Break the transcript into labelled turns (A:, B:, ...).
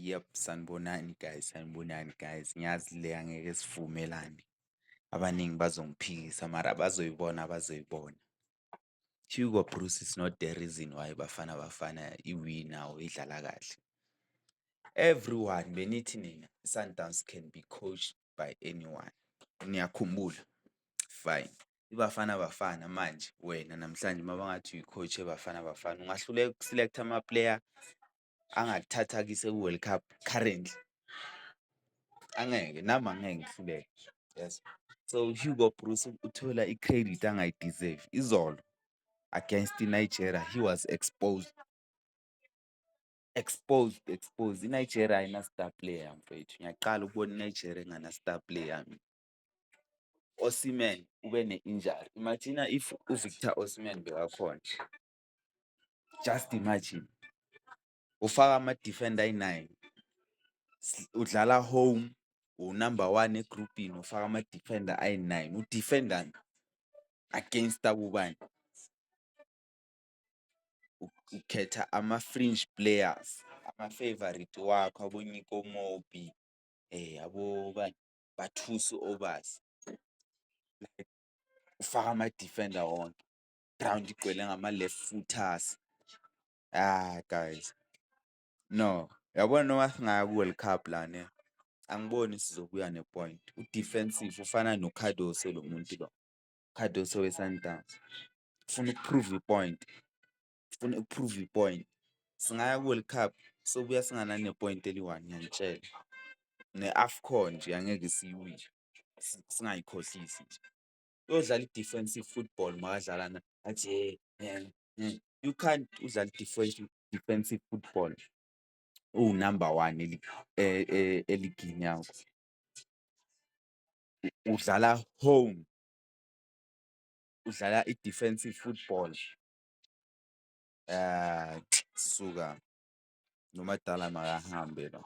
A: Yep, sanibonani guys, sanibonani guys. Ngiyazi le angeke sivumelane, abaningi bazongiphikisa mara bazoyibona bazoyibona. Hugo Broos is not the reason why Bafana Bafana iwina or idlala kahle. Everyone benithi nina i-Sundowns can be coached by anyone. Niyakhumbula? Fine. IBafana Bafana manje wena namhlanje uma bangathi uyi-coach yeBafana Bafana ungahluleka uku-select-a ama-player angakuthatha akuyise ku-World Cup currently? Angeke, nami angeke ngihluleke, yes. So Hugo Broos uthola i-credit angayi-deserve. Izolo against i-Nigeria he was exposed, exposed, exposed. I-Nigeria ayina-star player mfethu, ngiyaqala ukubona i-Nigeria engana-star player mina. Osimhen ube ne-injury, imagine if uVictor Osimhen bekakhona, just imagine. Ufaka ama-defender ayi-nine, udlala home, u-number one egrupini ufaka ama-defender ayi-nine, u-defend-ani against abobani? Ukhetha ama-fringe players, ama-favourite wakho abo-Nyiko Mobbie, abo bani, Bathusi Aubaas, like ufaka ama-defender wonke, ground igcwele ngama-left footers. Ah guys, no, uyabona noma singaya ku-World Cup la ne, angiboni sizobuya ne-point. U-defensive ufana no-Cardoso lo muntu lo, Cardoso we-Sundowns, ufuna uku-prove i-point, ufuna uku-prove i-point. Singaya ku-World Cup sobuya singana ne-point eliyi-one ngiyanitshela, ne-AFCON nje angeke siyiwine, singayikhohlisi nje. Uyodlala i-defensive football makadlala athi you can't udlale i-defensive football uwu-number one eligini yakho. Udlala home, udlala i-defensive football. Suka, nomadala makahambe la.